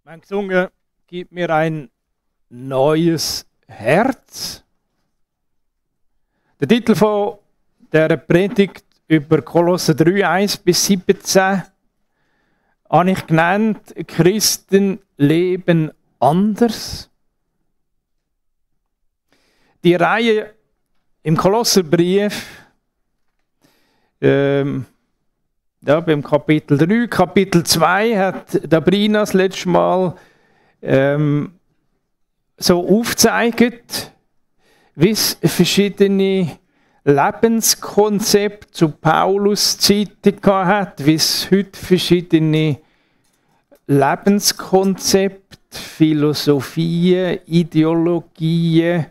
Wir haben gesungen, gib mir ein neues Herz. Der Titel von der Predigt über Kolosser 3, 1-17 habe ich genannt, Christen leben anders. Die Reihe im Kolosserbrief, beim Kapitel 3, Kapitel 2 hat Dabrina das letzte Mal so aufgezeigt, wie es verschiedene Lebenskonzepte zu Paulus Zeiten hat, wie es heute verschiedene Lebenskonzepte, Philosophien, Ideologien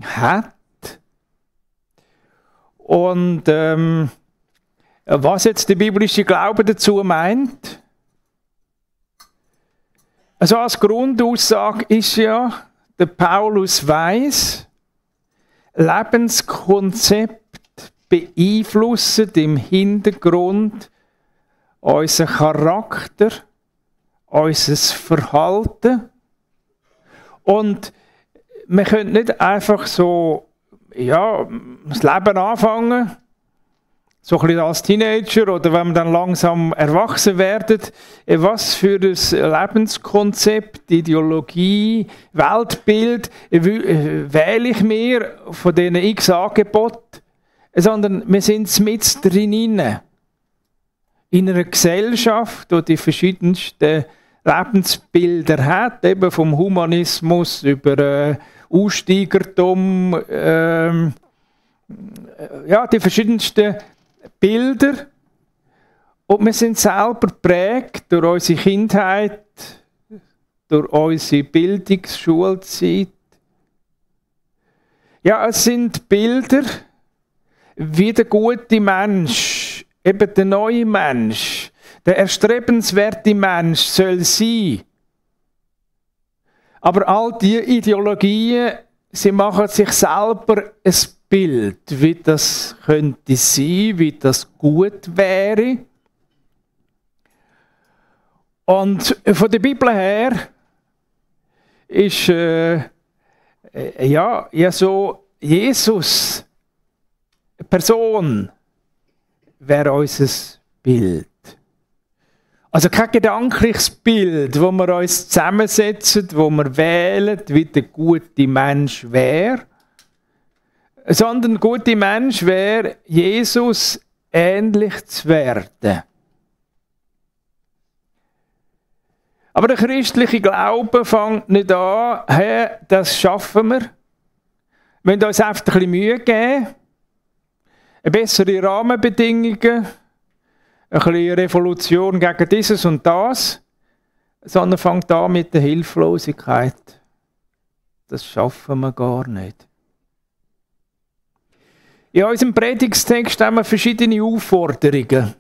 hat. Und was jetzt der biblische Glaube dazu meint? Also als Grundaussage ist ja, der Paulus weiss, Lebenskonzept beeinflussen im Hintergrund unseren Charakter, unser Verhalten. Und wir können nicht einfach so das Leben anfangen, so ein bisschen als Teenager oder wenn wir dann langsam erwachsen werden, was für ein Lebenskonzept, Ideologie, Weltbild wähle ich mir von diesen x Angeboten, sondern wir sind mit drin in einer Gesellschaft, die die verschiedensten Lebensbilder hat, eben vom Humanismus über Aussteigertum, die verschiedensten Bilder. Und wir sind selber geprägt durch unsere Kindheit, durch unsere Bildungsschulzeit. Ja, es sind Bilder, wie der gute Mensch, eben der neue Mensch, der erstrebenswerte Mensch soll sein. Aber all diese Ideologien, sie machen sich selber ein Bild, wie das könnte sein, wie das gut wäre. Und von der Bibel her ist so Jesus, eine Person, wäre unser Bild. Also kein gedankliches Bild, wo wir uns zusammensetzen, wo wir wählen, wie der gute Mensch wäre, sondern der gute Mensch wäre, Jesus ähnlich zu werden. Aber der christliche Glaube fängt nicht an, hey, das schaffen wir. Wir müssen uns einfach ein bisschen Mühe geben, bessere Rahmenbedingungen, ein bisschen Revolution gegen dieses und das, sondern fängt an mit der Hilflosigkeit. Das schaffen wir gar nicht. In unserem Predigtstext haben wir verschiedene Aufforderungen.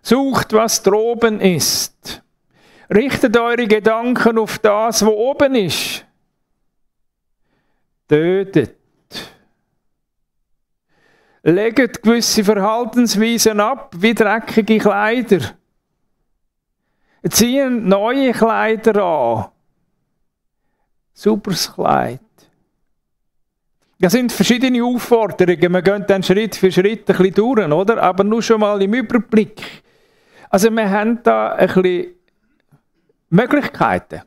Sucht, was droben ist. Richtet eure Gedanken auf das, was oben ist. Tötet. Legt gewisse Verhaltensweisen ab, wie dreckige Kleider. Zieht neue Kleider an. Sauberes Kleid. Das sind verschiedene Aufforderungen. Wir gehen dann Schritt für Schritt ein bisschen durch, oder? Aber nur schon mal im Überblick. Also wir haben da ein bisschen Möglichkeiten.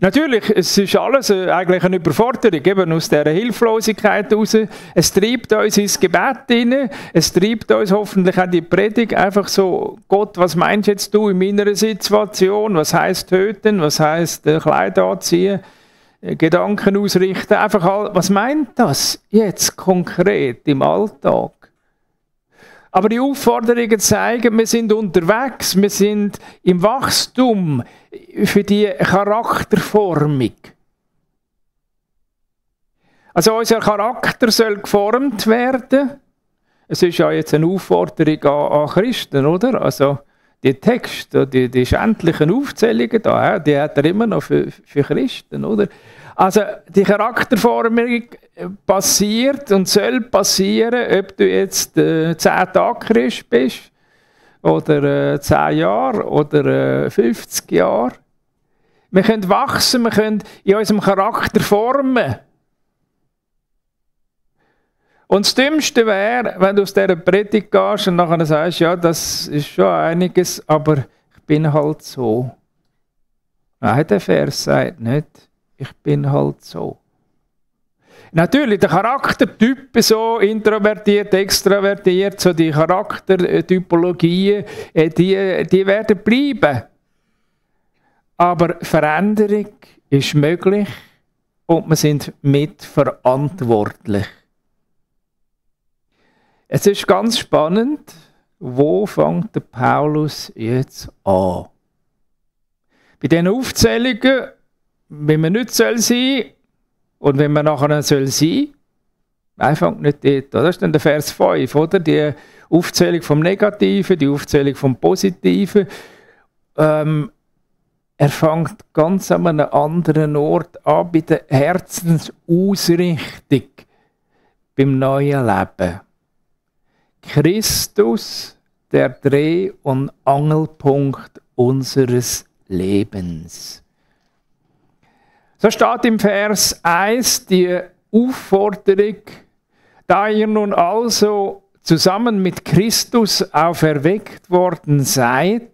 Natürlich, es ist alles eigentlich eine Überforderung, eben aus dieser Hilflosigkeit heraus. Es treibt uns ins Gebet hinein, es treibt uns hoffentlich auch die Predigt einfach so, Gott, was meinst jetzt du in meiner Situation? Was heisst töten? Was heisst Kleider anziehen? Gedanken ausrichten? Einfach, was meint das jetzt konkret im Alltag? Aber die Aufforderungen zeigen, wir sind unterwegs, wir sind im Wachstum für die Charakterformung. Also unser Charakter soll geformt werden. Es ist ja jetzt eine Aufforderung an Christen, oder? Also die Texte, die schändlichen Aufzählungen da, die hat er immer noch für Christen, oder? Also die Charakterformung passiert und soll passieren, ob du jetzt 10 Tage Christ bist oder 10 Jahre oder 50 Jahre. Wir können wachsen, wir können in unserem Charakter formen. Und das Dümmste wäre, wenn du aus dieser Predigt gehst und nachher sagst, ja, das ist schon einiges, aber ich bin halt so. Nein, der Vers sagt nicht, ich bin halt so. Natürlich, der Charaktertyp, so introvertiert, extravertiert, so die Charaktertypologien, die werden bleiben. Aber Veränderung ist möglich und wir sind mitverantwortlich. Es ist ganz spannend, wo fängt der Paulus jetzt an? Bei diesen Aufzählungen, wenn man nicht sein soll und wenn man nachher sein soll, er fängt nicht dort. Das ist dann der Vers 5, oder? Die Aufzählung vom Negativen, die Aufzählung vom Positiven. Er fängt ganz an einem anderen Ort an, bei der Herzensausrichtung, beim neuen Leben. Christus, der Dreh- und Angelpunkt unseres Lebens. So steht im Vers 1 die Aufforderung, da ihr nun also zusammen mit Christus auferweckt worden seid,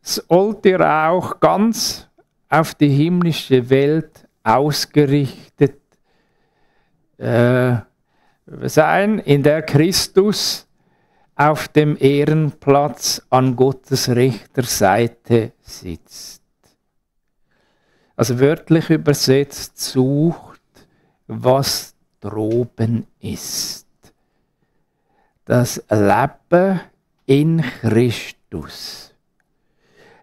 sollt ihr auch ganz auf die himmlische Welt ausgerichtet sein, in der Christus auf dem Ehrenplatz an Gottes rechter Seite sitzt. Also wörtlich übersetzt, sucht, was droben ist. Das Leben in Christus.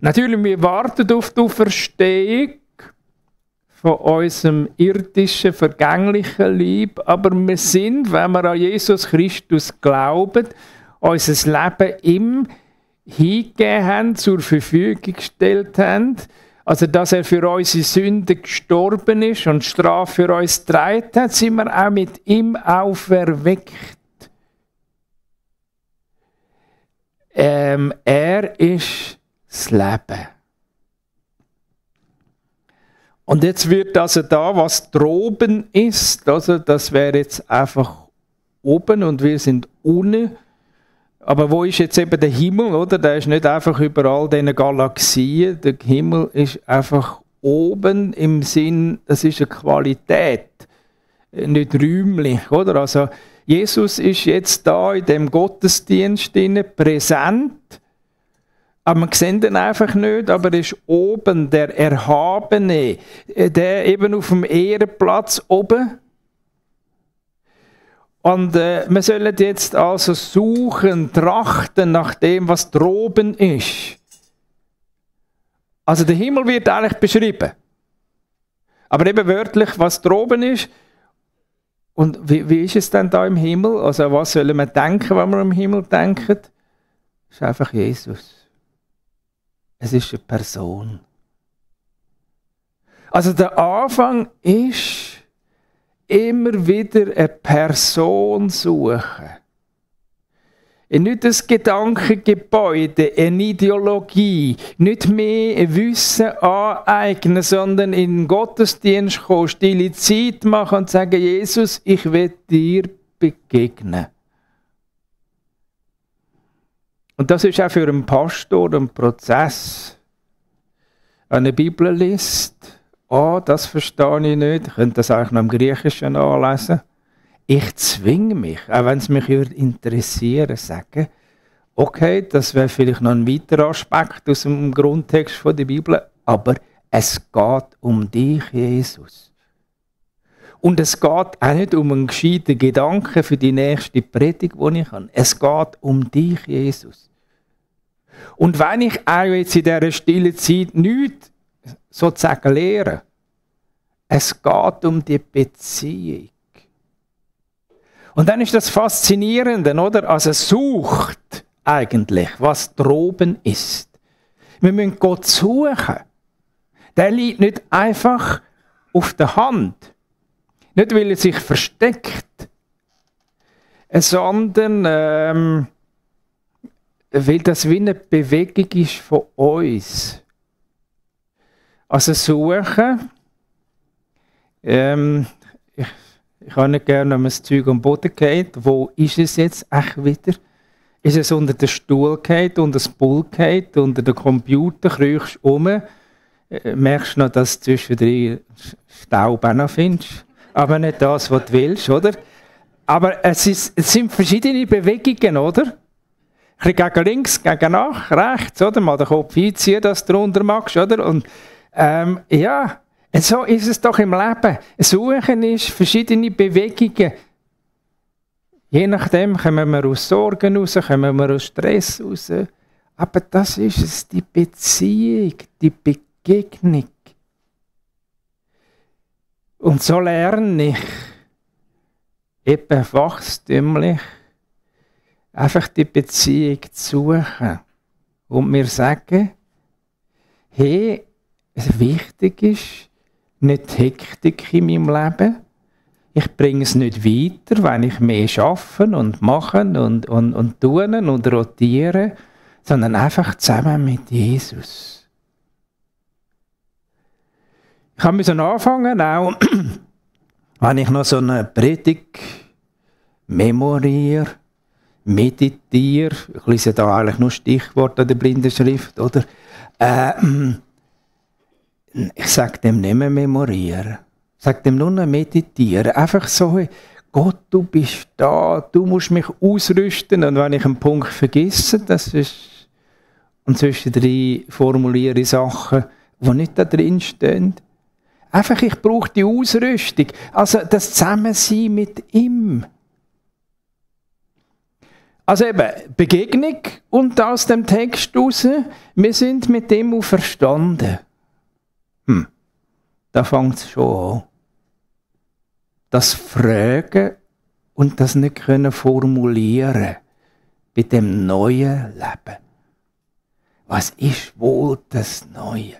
Natürlich, wir warten auf die Auferstehung von unserem irdischen, vergänglichen Leben, aber wir sind, wenn wir an Jesus Christus glauben, unser Leben ihm hingegeben haben, zur Verfügung gestellt haben, also dass er für unsere Sünden gestorben ist und die Strafe für uns getragen hat, sind wir auch mit ihm auferweckt. Er ist das Leben. Und jetzt wird also da, was droben ist, also das wäre jetzt einfach oben und wir sind unten. Aber wo ist jetzt eben der Himmel, oder? Der ist nicht einfach über all diesen Galaxien. Der Himmel ist einfach oben im Sinn, das ist eine Qualität, nicht räumlich, oder? Also Jesus ist jetzt da in dem Gottesdienst präsent. Aber man sieht ihn einfach nicht, aber er ist oben, der Erhabene, der eben auf dem Ehrenplatz oben. Und wir sollen jetzt also suchen, trachten nach dem, was droben ist. Also der Himmel wird eigentlich beschrieben. Aber eben wörtlich, was droben ist. Und wie ist es denn da im Himmel? Also was sollen wir denken, wenn wir im Himmel denken? Das ist einfach Jesus. Es ist eine Person. Also der Anfang ist, immer wieder eine Person suchen. Nicht das Gedankengebäude, eine Ideologie, nicht mehr Wissen aneignen, sondern in den Gottesdienst kommen, stille Zeit machen und sagen, Jesus, ich will dir begegnen. Und das ist auch für einen Pastor ein Prozess. Eine Bibel liest, das verstehe ich nicht, ich könnte das eigentlich noch im Griechischen anlesen. Ich zwinge mich, auch wenn es mich interessieren sagen, okay, das wäre vielleicht noch ein weiterer Aspekt aus dem Grundtext der Bibel, aber es geht um dich, Jesus. Und es geht auch nicht um einen gescheiten Gedanken für die nächste Predigt, die ich habe. Es geht um dich, Jesus. Und wenn ich auch jetzt in dieser stillen Zeit nichts sozusagen lehre, es geht um die Beziehung. Und dann ist das Faszinierende, oder? Also sucht eigentlich, was droben ist. Wir müssen Gott suchen. Der liegt nicht einfach auf der Hand. Nicht, weil er sich versteckt, sondern weil das wie eine Bewegung ist von uns. Also suchen, ich habe nicht gerne, wenn man das Zeug am Boden geht. Wo ist es jetzt echt wieder? Ist es unter den Stuhl gefallen, unter das Pult gefallen, unter den Computer, kriechst du um, merkst noch, dass du zwischendrin Staub auch noch findest. Aber nicht das, was du willst, oder? Aber es sind verschiedene Bewegungen, oder? Ein bisschen gegen links, gegen nach, rechts, oder? Mal den Kopf einziehen, dass du drunter magst, oder? Und ja, so ist es doch im Leben. Suchen ist verschiedene Bewegungen. Je nachdem kommen wir aus Sorgen raus, kommen wir aus Stress raus. Aber das ist es, die Beziehung, die Begegnung. Und so lerne ich eben wachstümlich einfach die Beziehung zu suchen. Und mir sagen, hey, wichtig ist nicht die Hektik in meinem Leben. Ich bringe es nicht weiter, wenn ich mehr arbeite und mache und tun und rotiere, sondern einfach zusammen mit Jesus. Ich musste anfangen, auch wenn ich noch so eine Predigt memoriere, meditiere, ich lese da eigentlich nur Stichworte an der Blindenschrift, oder? Ich sage dem nicht mehr memorieren. Ich sage dem nur noch meditieren. Einfach so, Gott, du bist da, du musst mich ausrüsten. Und wenn ich einen Punkt vergesse, das ist, und zwischendrin formuliere ich Sachen, die nicht da drin stehen. Einfach, ich brauche die Ausrüstung. Also das Zusammensein mit ihm. Also eben, Begegnung und aus dem Text raus, wir sind mit dem auferstanden. Da fängt es schon an. Das Fragen und das nicht können formulieren bei dem neuen Leben. Was ist wohl das Neue?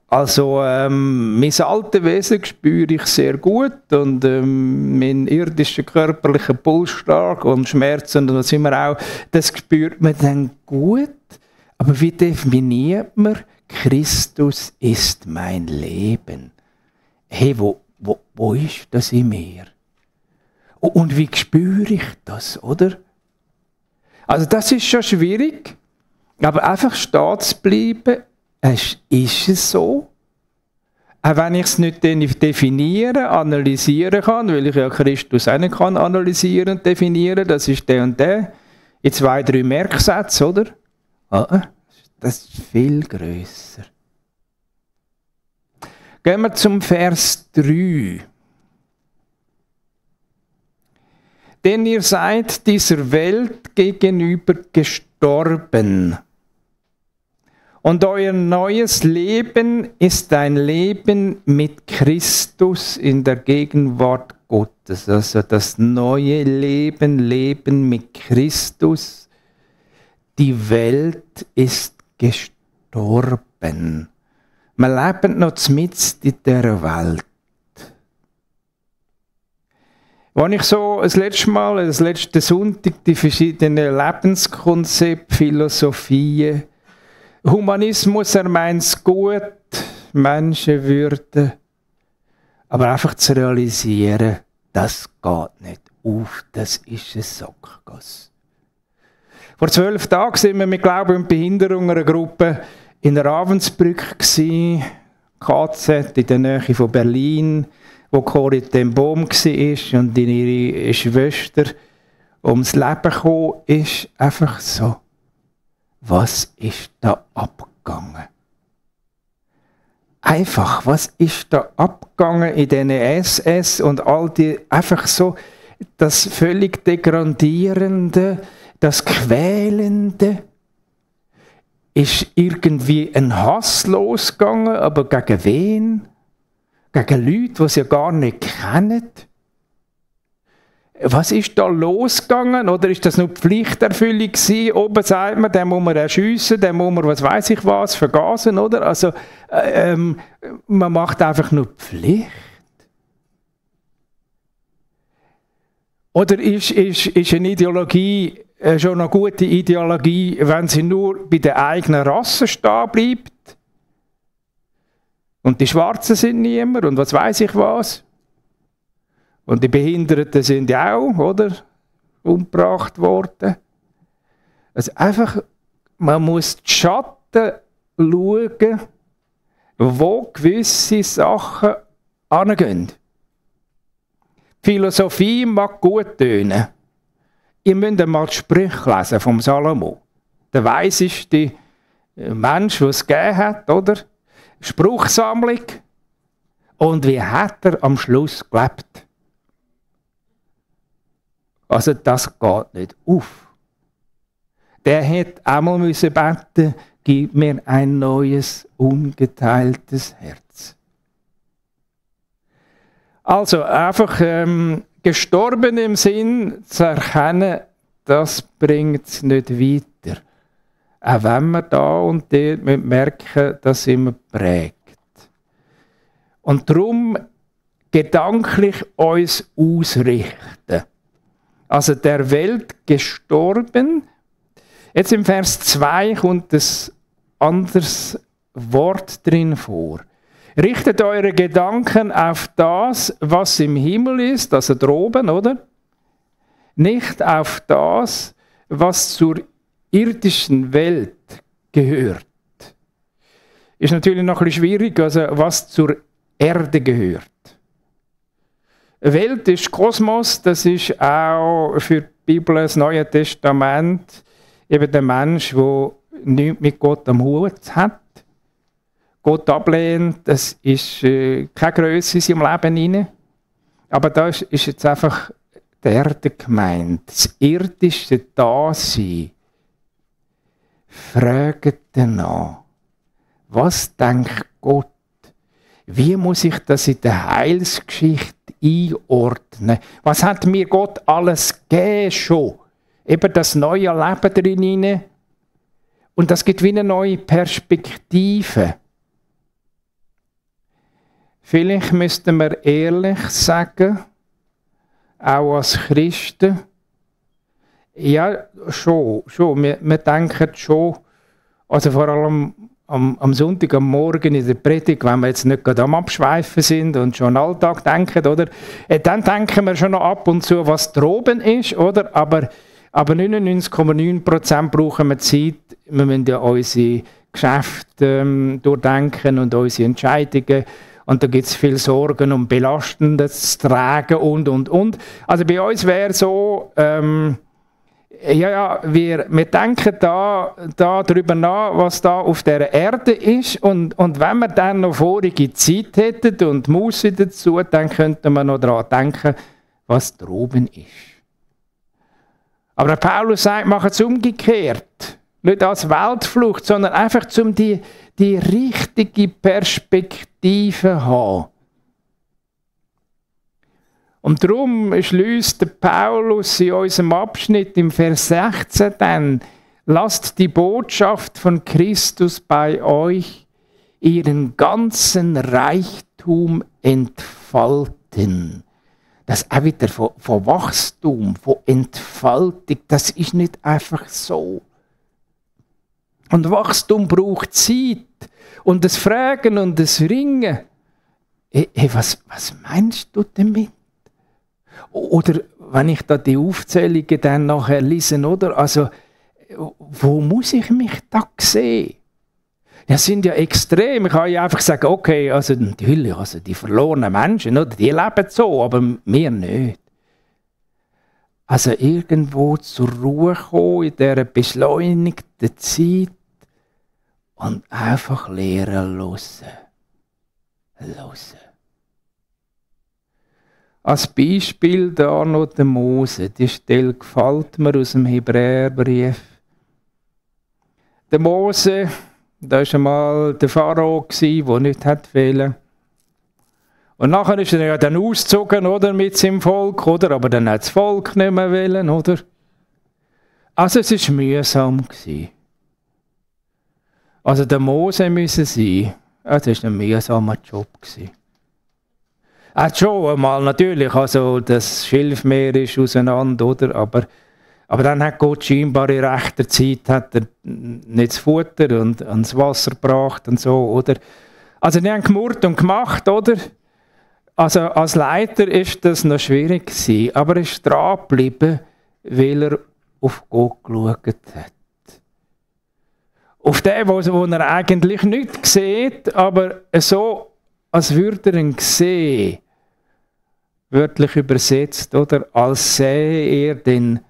Also, mein altes Wesen spüre ich sehr gut und mein irdischer körperlicher Puls stark und Schmerzen und was immer auch, das spürt man dann gut. Aber wie definiert man, Christus ist mein Leben? Hey, wo ist das in mir? Und wie spüre ich das, oder? Also das ist schon schwierig, aber einfach stehen zu bleiben, ist es so? Auch wenn ich es nicht definieren, analysieren kann, weil ich ja Christus auch nicht kann analysieren und definieren, das ist der und der, in 2, 3 Merksätze, oder? Das ist viel grösser. Gehen wir zum Vers 3. Denn ihr seid dieser Welt gegenüber gestorben. Und euer neues Leben ist ein Leben mit Christus in der Gegenwart Gottes. Also das neue Leben mit Christus. Die Welt ist gestorben. Wir leben noch mitten in dieser Welt. Als ich so das letzte Sonntag, die verschiedenen Lebenskonzepte, Philosophien, Humanismus, er meint es gut, Menschenwürde, aber einfach zu realisieren, das geht nicht auf, das ist ein Sackgasse. Vor 12 Tagen waren wir mit Glauben und Behinderung einer Gruppe in Ravensbrück, KZ in der Nähe von Berlin, wo Corrie ten Boom war und ihre Schwester ums Leben gekommen ist. Einfach so. Was ist da abgegangen? Einfach, was ist da abgegangen in diesen SS und all die, einfach so, das völlig Degradierende, das Quälende, ist irgendwie ein Hass losgegangen, aber gegen wen? Gegen Leute, die sie ja gar nicht kennen. Was ist da losgegangen? Oder ist das nur Pflichterfüllung gewesen? Oben sagt man, den muss man erschiessen, den muss man, was weiß ich was, vergasen, oder? Also, man macht einfach nur Pflicht. Oder ist eine Ideologie schon eine gute Ideologie, wenn sie nur bei der eigenen Rasse stehen bleibt. Und die Schwarzen sind niemand und was weiß ich was. Und die Behinderten sind ja auch, oder? Umgebracht worden. Also einfach, man muss die Schatten schauen, wo gewisse Sachen hingehen. Die Philosophie mag gut tönen. Ihr müsst einmal die Sprüche lesen vom Salomo. Der weiseste Mensch, der es gegeben hat, oder? Spruchsammlung. Und wie hat er am Schluss gelebt? Also das geht nicht auf. Der hätte einmal müssen beten, gib mir ein neues, ungeteiltes Herz. Also einfach gestorben im Sinn zu erkennen, das bringt es nicht weiter. Auch wenn wir da und dort merken, dass wir prägt. Und darum gedanklich uns ausrichten. Also der Welt gestorben. Jetzt im Vers 2 kommt ein anderes Wort drin vor. Richtet eure Gedanken auf das, was im Himmel ist, also droben, oder? Nicht auf das, was zur irdischen Welt gehört. Ist natürlich noch ein bisschen schwierig, also was zur Erde gehört. Welt ist Kosmos, das ist auch für die Bibel, das Neue Testament, eben der Mensch, der nichts mit Gott am Hut hat. Gott ablehnt, das ist keine Grösse in seinem Leben hinein. Aber da ist jetzt einfach die Erde gemeint, das irdische Dasein. Fragt danach, was denkt Gott? Wie muss ich das in der Heilsgeschichte einordnen? Was hat mir Gott alles gegeben schon? Eben das neue Leben drin. Und das gibt wie eine neue Perspektive. Vielleicht müssten wir ehrlich sagen, auch als Christen, ja, schon. Wir denken schon, also vor allem am Sonntag, am Morgen in der Predigt, wenn wir jetzt nicht gerade am Abschweifen sind und schon am Alltag denken, oder? Dann denken wir schon noch ab und zu, was droben ist, oder? Aber 99,9% brauchen wir Zeit. Wir müssen ja unsere Geschäfte durchdenken und unsere Entscheidungen. Und da gibt es viel Sorgen und Belastendes zu tragen und. Also bei uns wäre so, wir denken da darüber nach, was da auf der Erde ist. Und wenn wir dann noch vorige Zeit hätten und Muße dazu, dann könnten wir noch daran denken, was droben ist. Aber der Paulus sagt, mach es umgekehrt. Nicht als Weltflucht, sondern einfach um die richtige Perspektive zu haben. Und darum schließt der Paulus in unserem Abschnitt im Vers 16 dann, lasst die Botschaft von Christus bei euch ihren ganzen Reichtum entfalten. Das ist auch wieder von Wachstum, von Entfaltung, das ist nicht einfach so. Und Wachstum braucht Zeit und das Fragen und das Ringen. Hey, was meinst du damit? Oder wenn ich da die Aufzählungen dann nachher lese, oder? Also, wo muss ich mich da sehen? Das sind ja extrem. Ich kann ja einfach sagen, okay, also natürlich, also die verlorenen Menschen, oder? Die leben so, aber wir nicht. Also irgendwo zur Ruhe kommen in dieser beschleunigten Zeit und einfach lernen hören. Als Beispiel da noch der Mose. Die Stelle gefällt mir aus dem Hebräerbrief. Der Mose, da war einmal der Pharao, der nicht wollte. Und nachher ist er ja dann ausgezogen, oder, mit seinem Volk, oder? Aber dann hat das Volk nicht mehr wollen, oder? Also es war mühsam. Also der Mose müssen sein. Das war ein mühsamer Job. Er hat schon einmal natürlich, also das Schilfmeer ist auseinander, oder? Aber dann hat Gott scheinbar in rechter Zeit hat er nicht das Futter und das Wasser gebracht und so, oder? Also die haben gemurrt und gemacht, oder? Also als Leiter ist das noch schwierig gewesen, aber er ist dran geblieben, weil er auf Gott geschaut hat. Auf den, wo er eigentlich nicht sieht, aber so, als würde er ihn sehen, wörtlich übersetzt, oder? Als sähe er den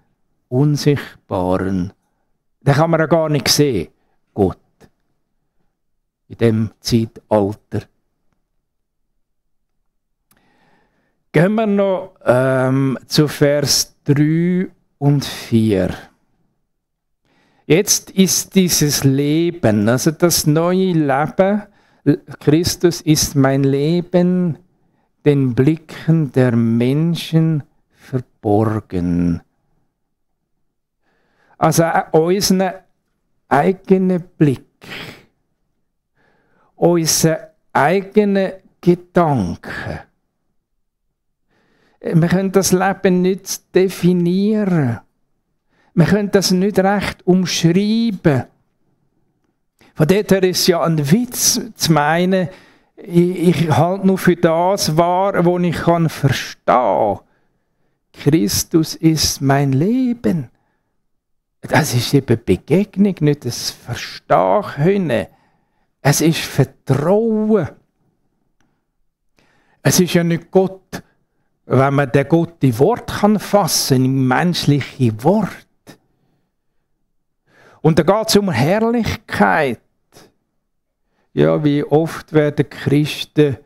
Unsichtbaren. Den kann man ja gar nicht sehen, Gott. In dem Zeitalter. Gehen wir noch zu Vers 3 und 4. Jetzt ist dieses Leben, also das neue Leben, Christus ist mein Leben, den Blicken der Menschen verborgen. Also unseren eigenen Blick, unsere eigenen Gedanken. Wir können das Leben nicht definieren. Wir können das nicht recht umschreiben. Von dort her ist es ja ein Witz zu meinen, ich halte nur für das wahr, was ich verstehen kann. Christus ist mein Leben. Das ist eben Begegnung, nicht das Verstehen können. Es ist Vertrauen. Es ist ja nicht Gott, wenn man den Gott in Wort fassen kann, in menschliche Wort. Und da geht es um Herrlichkeit. Ja, wie oft werden Christen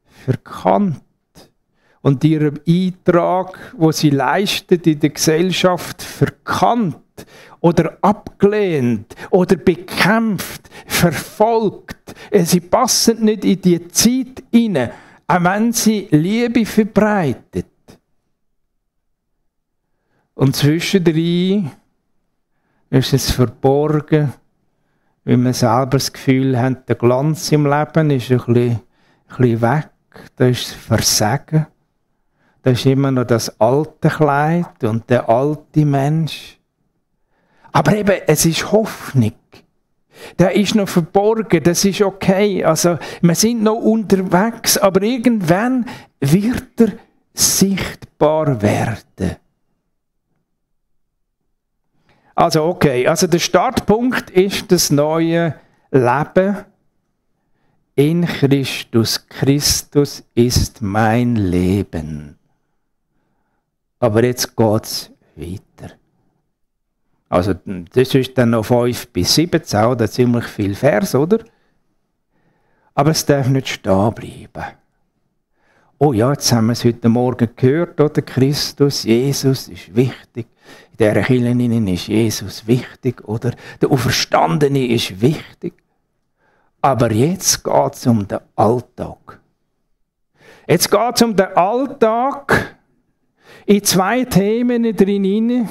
verkannt und ihren Eintrag, wo sie leisten in der Gesellschaft, verkannt oder abgelehnt oder bekämpft, verfolgt. Sie passen nicht in die Zeit hinein, auch wenn sie Liebe verbreitet. Und zwischendrin ist es verborgen, weil wir selber das Gefühl haben, der Glanz im Leben ist ein bisschen weg. Da ist das Versagen. Da ist immer noch das alte Kleid und der alte Mensch. Aber eben, es ist Hoffnung. Der ist noch verborgen, das ist okay. Also, wir sind noch unterwegs, aber irgendwann wird er sichtbar werden. Also okay, also der Startpunkt ist das neue Leben in Christus. Christus ist mein Leben. Aber jetzt geht es weiter. Also das ist dann noch 5 bis 17, oder ziemlich viel Vers, oder? Aber es darf nicht stehen bleiben. Oh ja, jetzt haben wir es heute Morgen gehört, oder? Christus, Jesus ist wichtig. In dieser Kirche ist Jesus wichtig, oder? Der Auferstandene ist wichtig. Aber jetzt geht es um den Alltag. Jetzt geht es um den Alltag in 2 Themen drin,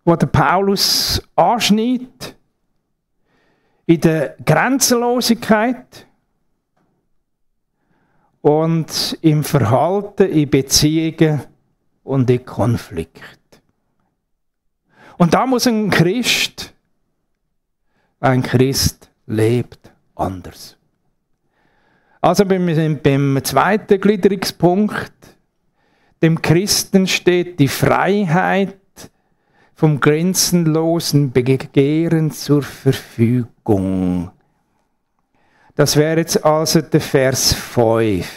wo der Paulus anschneidet. In der Grenzenlosigkeit und im Verhalten, in Beziehungen und in Konflikt. Und da muss ein Christ lebt anders. Also beim zweiten Gliederungspunkt, dem Christen steht die Freiheit vom grenzenlosen Begehren zur Verfügung. Das wäre jetzt also der Vers 5.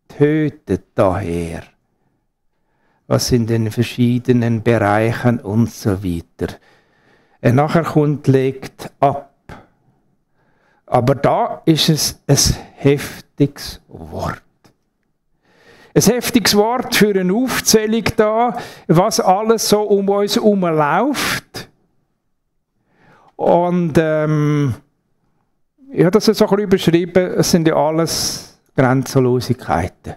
Tötet daher, was in den verschiedenen Bereichen und so weiter. Nachher kommt, legt ab. Aber da ist es ein heftiges Wort. Ein heftiges Wort für eine Aufzählung da, was alles so um uns herum läuft. Und ich habe das so ein bisschen überschrieben, es sind ja alles Grenzenlosigkeiten.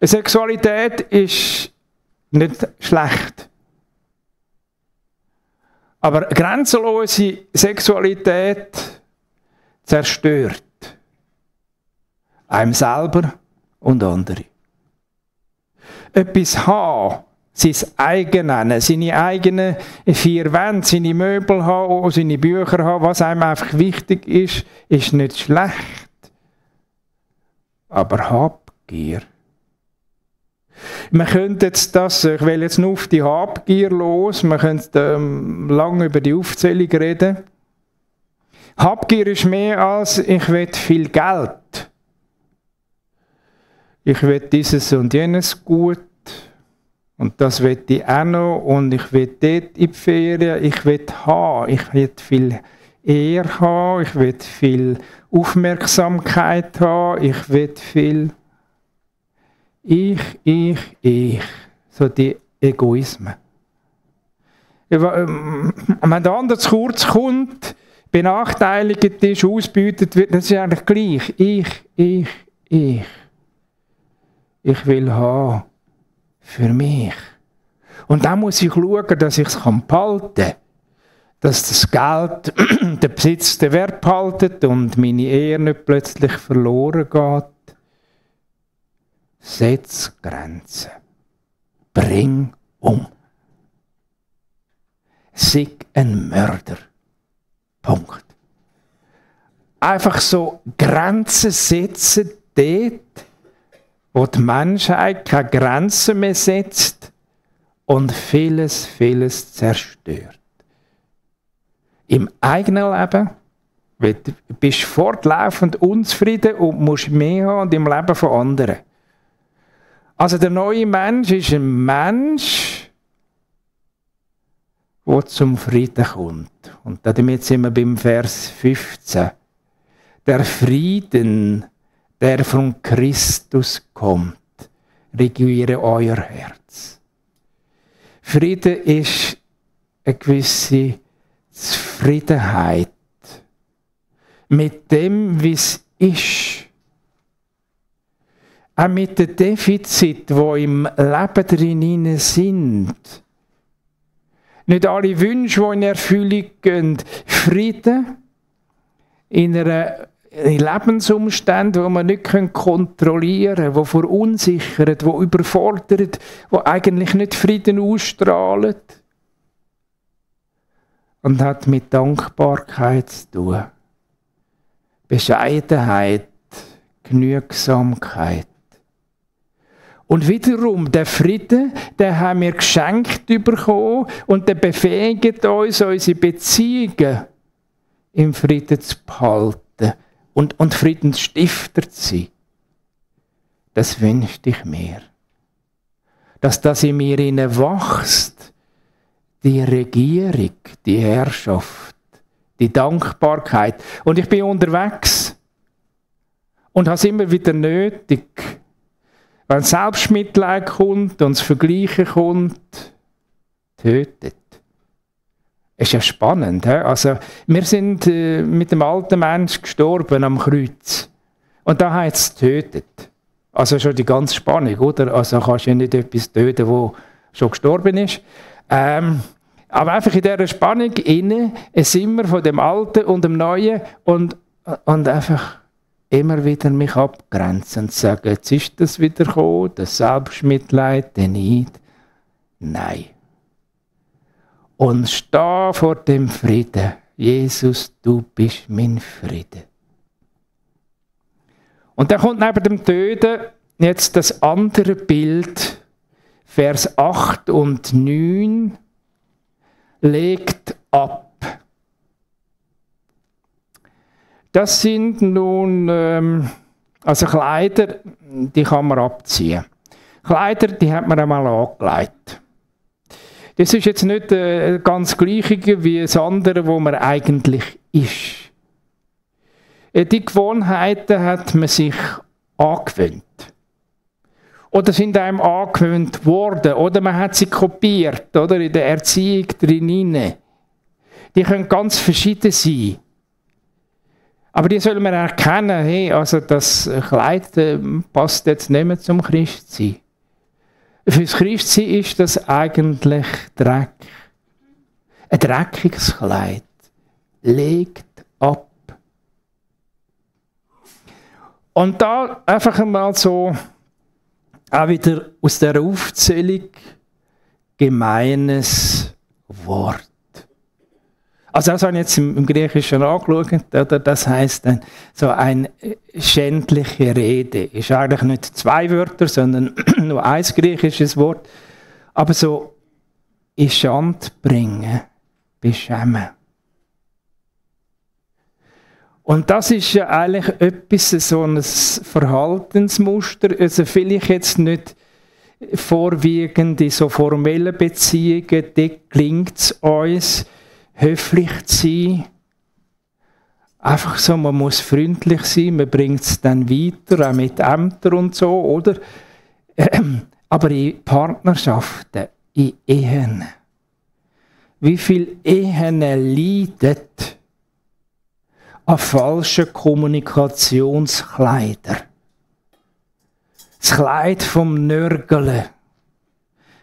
Sexualität ist nicht schlecht. Aber grenzenlose Sexualität zerstört einem selber und andere. Etwas haben sein eigen nennen, seine eigenen 4 Wände, seine Möbel haben, seine Bücher haben, was einem einfach wichtig ist nicht schlecht. Aber Habgier. Man könnte jetzt ich will jetzt nur auf die Habgier los, man könnte lange über die Aufzählung reden. Habgier ist mehr als ich will viel Geld. Ich will dieses und jenes gut und das will ich auch noch und ich will dort in die Ferien, ich will haben, ich will viel Ehre haben, ich will viel Aufmerksamkeit haben, ich will viel ich, so die Egoismen. Wenn der andere zu kurz kommt, benachteiligt ist, ausbeutet wird, das ist eigentlich gleich. Ich will haben für mich. Und dann muss ich schauen, dass ich es behalten kann. Dass das Geld, der Besitz, den Wert behaltet und meine Ehre nicht plötzlich verloren geht. Setz Grenzen. Bring um. Sei ein Mörder. Punkt. Einfach so Grenzen setzen dort, wo die Menschheit keine Grenzen mehr setzt und vieles zerstört. Im eigenen Leben bist du fortlaufend unzufrieden und musst mehr haben und im Leben von anderen. Also der neue Mensch ist ein Mensch, der zum Frieden kommt. Und damit sind wir beim Vers 15. Der Frieden, der von Christus kommt, regiere euer Herz. Frieden ist eine gewisse Zufriedenheit mit dem, wie es ist. Auch mit den Defiziten, die im Leben drin sind. Nicht alle Wünsche, die in Erfüllung gehen. Frieden in einer Lebensumständen, die man nicht kontrollieren können, die verunsichern, die überfordern, die eigentlich nicht Frieden ausstrahlen. Und hat mit Dankbarkeit zu tun. Bescheidenheit, Genügsamkeit. Und wiederum, der Frieden, den haben wir geschenkt bekommen und der befähigt uns, unsere Beziehungen im Frieden zu behalten und Friedensstifter zu sein. Das wünschte ich mir. Dass das in mir wächst, die Regierung, die Herrschaft, die Dankbarkeit. Und ich bin unterwegs und habe es immer wieder nötig. Wenn Selbstmitleid kommt und das Vergleichen kommt, tötet. Es ist ja spannend. He? Also, wir sind mit dem alten Mensch gestorben am Kreuz. Und da heißt es tötet. Also schon die ganze Spannung, oder? Also kannst du ja nicht etwas töten, wo schon gestorben ist. Aber einfach in dieser Spannung inne, sind wir von dem Alten und dem Neuen und einfach immer wieder mich abgrenzen und sagen, jetzt ist das wieder gekommen, das Selbstmitleid, der Neid. Nein. Und steh vor dem Frieden. Jesus, du bist mein Friede. Und dann kommt neben dem Töten jetzt das andere Bild, Vers 8 und 9, legt ab. Das sind nun also Kleider, die kann man abziehen. Kleider, die hat man einmal angelegt. Das ist jetzt nicht ganz gleiche wie das andere, wo man eigentlich ist. Die Gewohnheiten hat man sich angewöhnt. Oder sind einem angewöhnt worden. Oder man hat sie kopiert, oder in der Erziehung drin. Die können ganz verschieden sein. Aber die soll man erkennen, hey, also das Kleid passt jetzt nicht mehr zum Christsein. Fürs Christsein ist das eigentlich Dreck. Ein dreckiges Kleid. Legt ab. Und da einfach einmal so, auch wieder aus dieser Aufzählung, gemeines Wort. Also das habe ich jetzt im Griechischen angeschaut, oder? Das heisst dann so eine schändliche Rede. Ist eigentlich nicht 2 Wörter, sondern nur ein griechisches Wort. Aber so in Schande bringen, beschämen. Und das ist ja eigentlich etwas, so ein Verhaltensmuster, also vielleicht jetzt nicht vorwiegend in so formellen Beziehungen, dort gelingt es uns, höflich zu sein. Einfach so, man muss freundlich sein, man bringt es dann weiter, auch mit Ämtern und so, oder? Aber in Partnerschaften, in Ehen, wie viele Ehen leiden an falschen Kommunikationskleidern? Das Kleid vom Nörgeln.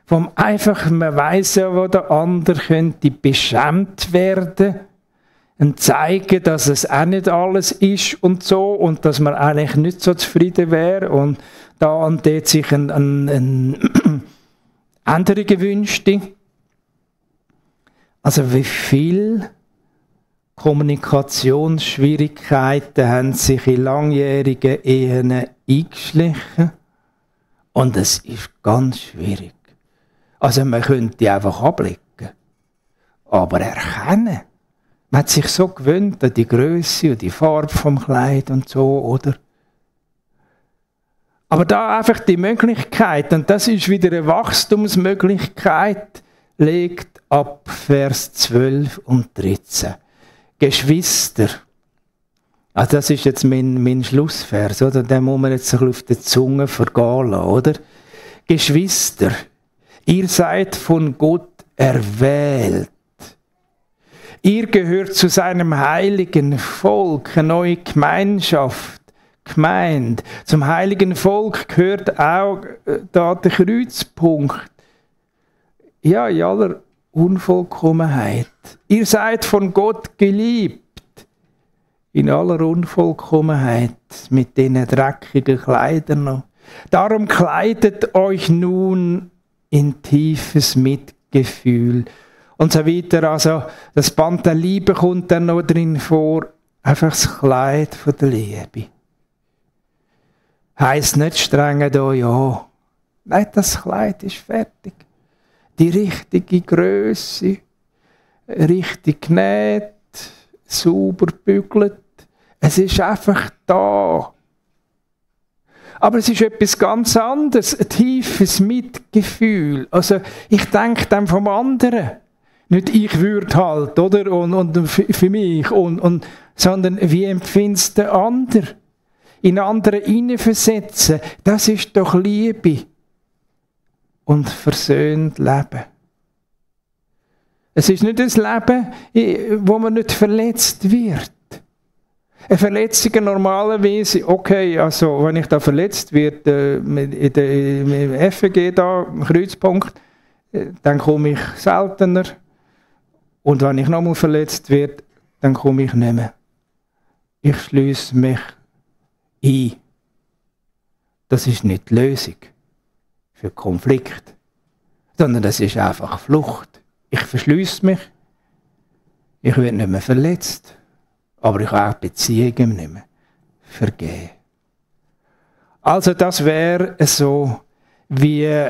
Vom einfach, man weiss ja, wo der andere könnte beschämt werden und zeigen, dass es auch nicht alles ist und so und dass man eigentlich nicht so zufrieden wäre und da und dort sich eine Änderung gewünschte. Also wie viele Kommunikationsschwierigkeiten haben sich in langjährigen Ehen eingeschlichen und es ist ganz schwierig. Also man könnte die einfach abblicken, aber erkennen. Man hat sich so gewöhnt an die Grösse und die Farbe vom Kleid und so, oder? Aber da einfach die Möglichkeit, und das ist wieder eine Wachstumsmöglichkeit, legt ab Vers 12 und 13. Geschwister, also das ist jetzt mein Schlussvers, oder? Den muss man jetzt auf der Zunge vergehen lassen, oder? Geschwister, ihr seid von Gott erwählt. Ihr gehört zu seinem heiligen Volk, eine neue Gemeinschaft, Gemeinde. Zum heiligen Volk gehört auch da der Kreuzpunkt. Ja, in aller Unvollkommenheit. Ihr seid von Gott geliebt. In aller Unvollkommenheit. Mit diesen dreckigen Kleidern noch. Darum kleidet euch nun in tiefes Mitgefühl. Und so weiter. Also, das Band der Liebe kommt dann noch drin vor. Einfach das Kleid von der Liebe. Heisst nicht streng da, ja. Nein, das Kleid ist fertig. Die richtige Grösse, richtig genäht, sauber gebügelt. Es ist einfach da. Aber es ist etwas ganz anderes, ein tiefes Mitgefühl. Also ich denke dann vom anderen. Nicht ich würde halt, oder? Und für mich. Sondern wie empfindet der andere? In andere hineinversetzen. Das ist doch Liebe. Und versöhnt leben. Es ist nicht ein Leben, wo man nicht verletzt wird. Eine Verletzung normalerweise, okay, also wenn ich da verletzt werde, im FEG da, im Kreuzpunkt, dann komme ich seltener. Und wenn ich nochmal verletzt werde, dann komme ich nicht mehr. Ich schliesse mich ein. Das ist nicht die Lösung für Konflikt, sondern das ist einfach Flucht. Ich verschliesse mich, ich werde nicht mehr verletzt, aber ich kann auch Beziehungen nicht mehr vergeben. Also das wäre so, wie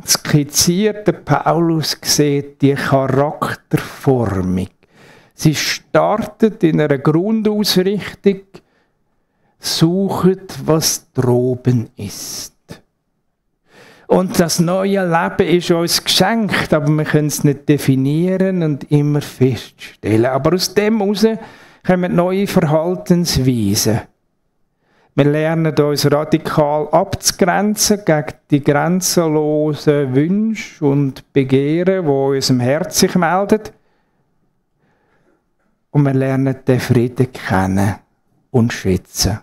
skizziert der Paulus sieht, die Charakterformung. Sie startet in einer Grundausrichtung, sucht, was droben ist. Und das neue Leben ist uns geschenkt, aber wir können es nicht definieren und immer feststellen. Aber aus dem heraus kommen neue Verhaltensweisen. Wir lernen uns radikal abzugrenzen gegen die grenzenlosen Wünsche und Begehren, die in unserem Herz sich melden. Und wir lernen den Frieden kennen und schätzen.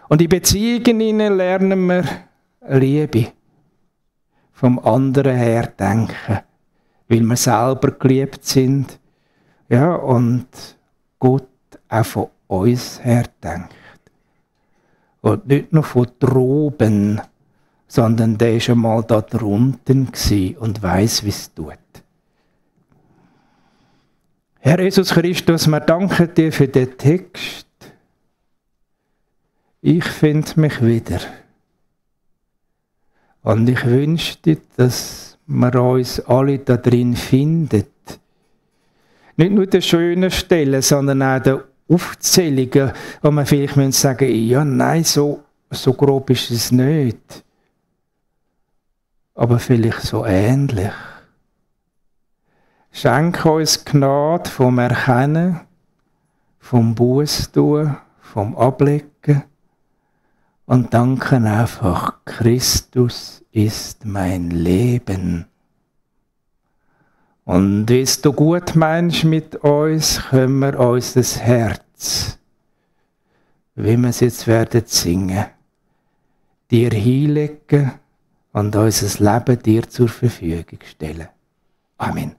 Und in Beziehungen lernen wir Liebe vom anderen her denken, weil wir selber geliebt sind, ja, und Gott auch von uns her denkt. Und nicht nur von droben, sondern der war einmal da drunten und weiss, wie es tut. Herr Jesus Christus, wir danken dir für den Text. Ich finde mich wieder. Und ich wünschte, dass wir uns alle da drin finden. Nicht nur die schönen Stellen, sondern auch die Aufzählungen, wo man vielleicht sagen müssen, ja, nein, so grob ist es nicht. Aber vielleicht so ähnlich. Schenke uns Gnade vom Erkennen, vom Bußtun, vom Ablegen und danken einfach, Christus ist mein Leben. Und wie du gut meinst mit uns, können wir uns das Herz, wie wir es jetzt werden singen, dir hinlegen und unser Leben dir zur Verfügung stellen. Amen.